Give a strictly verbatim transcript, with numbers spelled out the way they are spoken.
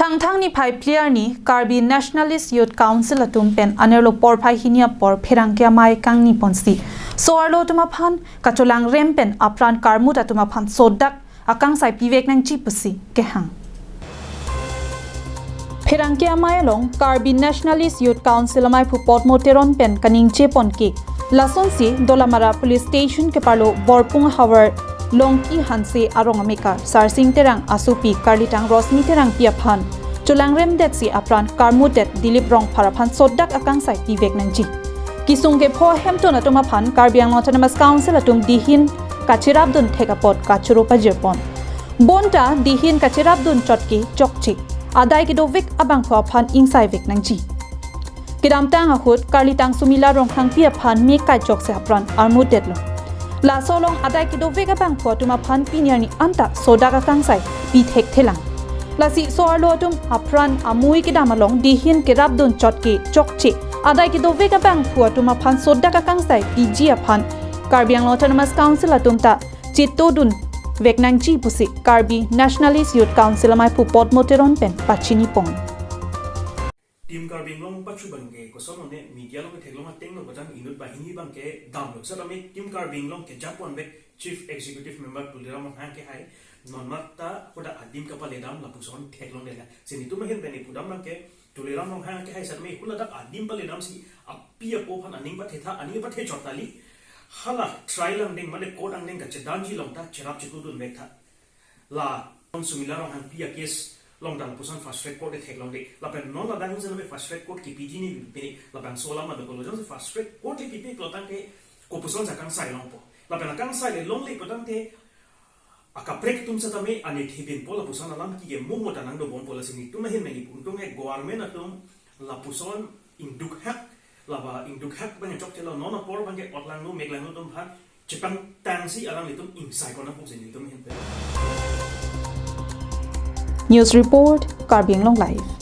Thangthang niphai phli arni Karbi Nationalist Youth Council atum pen anerlo porphai hini apor pherangke amei kangni ponsi so-arlo atum aphan kacholangrem pen apran karmut atum aphan sodak akangsai pivek nangji pusi kehang. Pherangke amei along Karbi Nationalist Youth Council ameiphu Potmo Teron pen kaningje pon ke, lasonsi Dolamara Police Station keparlo Borpung havar Longki Hanse arong amekar Sarsing Terang asopi karlitang Rosmi Terangpi aphan cholangrem detsi apran karmut det Dilip Rongphar aphan sodak akangsai pivek nangji. Kesung kepho hemtun atum aphan Karbi Anglong Autonomous Council atum dihin kacherapdun thek apot kachoro pajir pon. Bonta dihin kacherapdun chot ke chokche adai kedovek abangphu aphan ingsaivek nangji. Kedamtang ahut karlitang Sumila Ronghangpi aphan me kaichokse apran armut detlo. Laso along adai kedovek abangphu atum aphan pini arni anta sodak akangsai pithekthelang. Lasi so-arlo atum apran amui kedam along dihin kerapdun chot ke chokche adai kedovek abangphu atum aphan sodak akangsai piji aphan Karbi Anglong Autonomous Council atum ta chetodunvek nangji pusi Karbi Nationalist Youth Council ameiphu Potmo Teron pen pachini pon. Team Karbi Anglong pachu abangke koson one media along theklong ateng lo bajang inut banghini abangke damlo. Setame Team Karbi Anglong kejapon vek Chief Executive Member Tuliram Ronghang kehai non mat ta kodak adim kapaledam lapuson theklong detlo. Si netum ahin pen ipudam abangke Tuliram Ronghang kehai setame hula dak adim paledamsi api apo aphan aning pathetha, aning pathe chot kali. Hala trial angdeng mane court angdeng kachedamji along ta cherap chetodunvek tha. La Sumila Ronghangpi a-case along ta lapuson fast track court theklongde. Lapen non ladak setame fast track court kepiji ni pini labangso alam adokolo jongsi fast track court le pipe pulo tangte kopuson akangsai longpo. Lapen akangsai le longle pulo tangte akaprek atum setame anethibinpo lapuson alam kike mumo ta nangdobompo. Lasi netum ahin nangji pu untung he government atum lapuson ingdukhak, laba ingdukhak abang chokchelo, non apor abangke otlangno meklangno atum aphan chepangtangsi alanglitum ingsai kona pusi netum ahin pen. News report, Karbi Anglong Live.